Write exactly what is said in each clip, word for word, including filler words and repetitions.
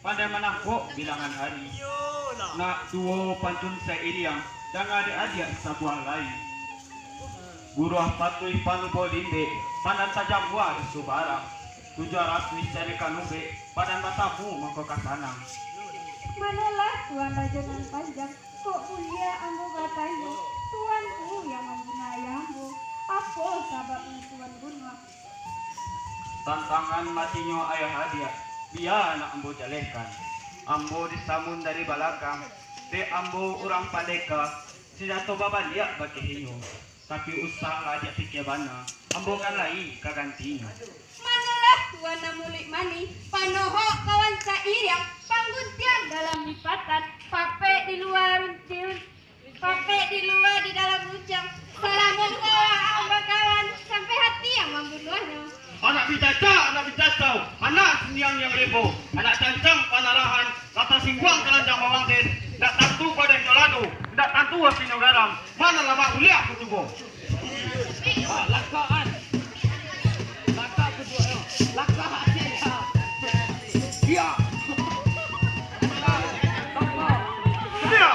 Pandai manangkok bilangan hari. Nak tuo pantun sairiang, danga dek adiak sabuah lai. Guruah patuih panubo limbek, pandang tajam buah isu barang. Tujuah ratuih cari kalubek, padan batamu mangko ka sanang. Manolah Tuan Rajo Nan Panjang, kok buliah ambo batanyo, Tuan tu yang mambunuah ayah ambo. Apo sababnyo Tuan bunuah? Tantangan matinyo ayah adiak, bia nak ambo jalehkan. Ambo disamun dari balakang, dek ambo urang pandeka, sinjato babaliak bakeh inyo. Tapi usahlah adiak pikia bana, ambo kan lai ka gantinyo. Manolah Tuan Nan Muluik Manih, panohok kawan sairiang, pangguntiang dalam lipatan, papek di lua runcing, papek di lua di dalam runcang, salamo ko ang bakawan, sampai hati yang mambunuahnyo. Anak bicaca, anak bicacau, anak siniang yang rebo, anak cancang panarahan, lah tasingguang kalanjang bawang den, ndak tantu padanyo lado, ndak tantu asinyo garam, mano lamak uliah kutubo. Ah, lakaan. Lakak kutubo, lakak asinyo. Iya. Iya.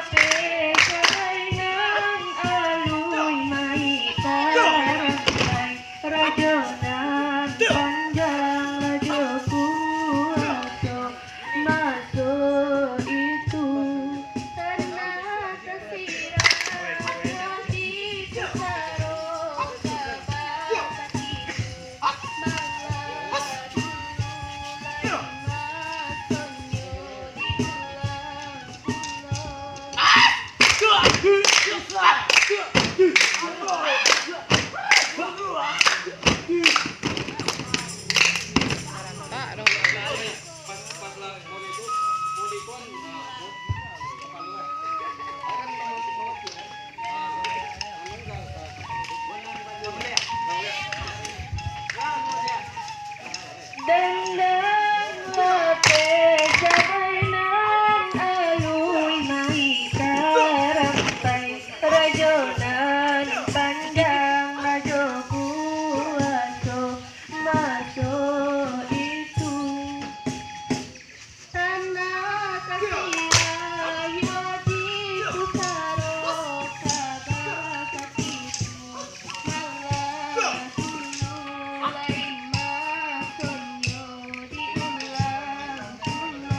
Dandang lapeh sabainang alui mai tarantai, rajo nan panjang rajo kuaso maso itu. Tanah tasirah hati pusaro sabab sakik. Dandang lapeh sabainang alui mai tarampai, rajo nan panjang rajo kuaso maso itu. Tanah tasirah hati pusaro sabab sakik. Malah dulu lai masonyo diulang pulo.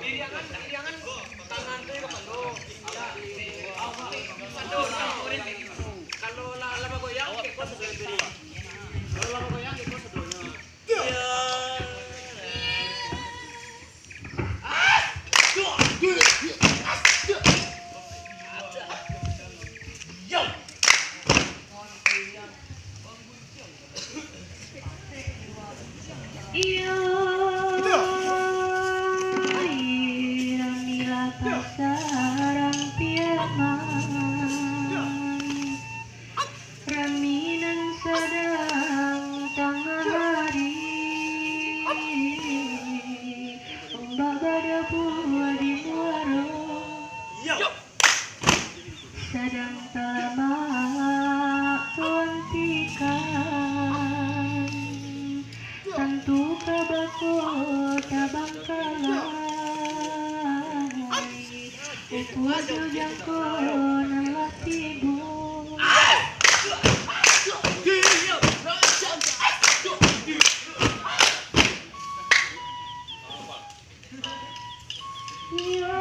Iriangan, iriangan tangan tu kapalo. Sado, sado. Kalau lah, lah bagoyang, kek ko sado. Kalau lah bagoyang, kek ko sadonyo. Yo. Iyo, ramilah pasarang piaman. Rami nan sadang tangah hari, ombak badabua di muaro. Sadang talamak tuantikan, tantu ka bako tabangkalai. Ukua jo jangko nan lah tibo. Iyo,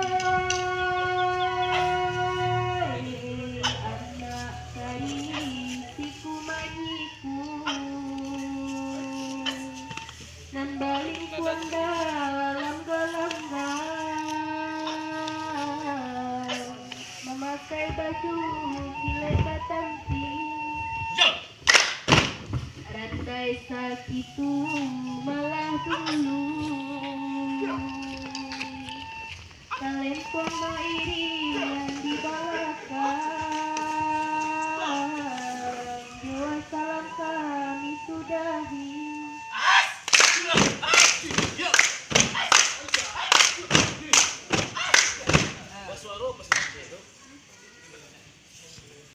anak tadi siku manyiku, nan balingkuang dalam galanggang, mamakai Aduh, kilek batampi. Yo. Rantai sakitu malah dulu. Talempong no iri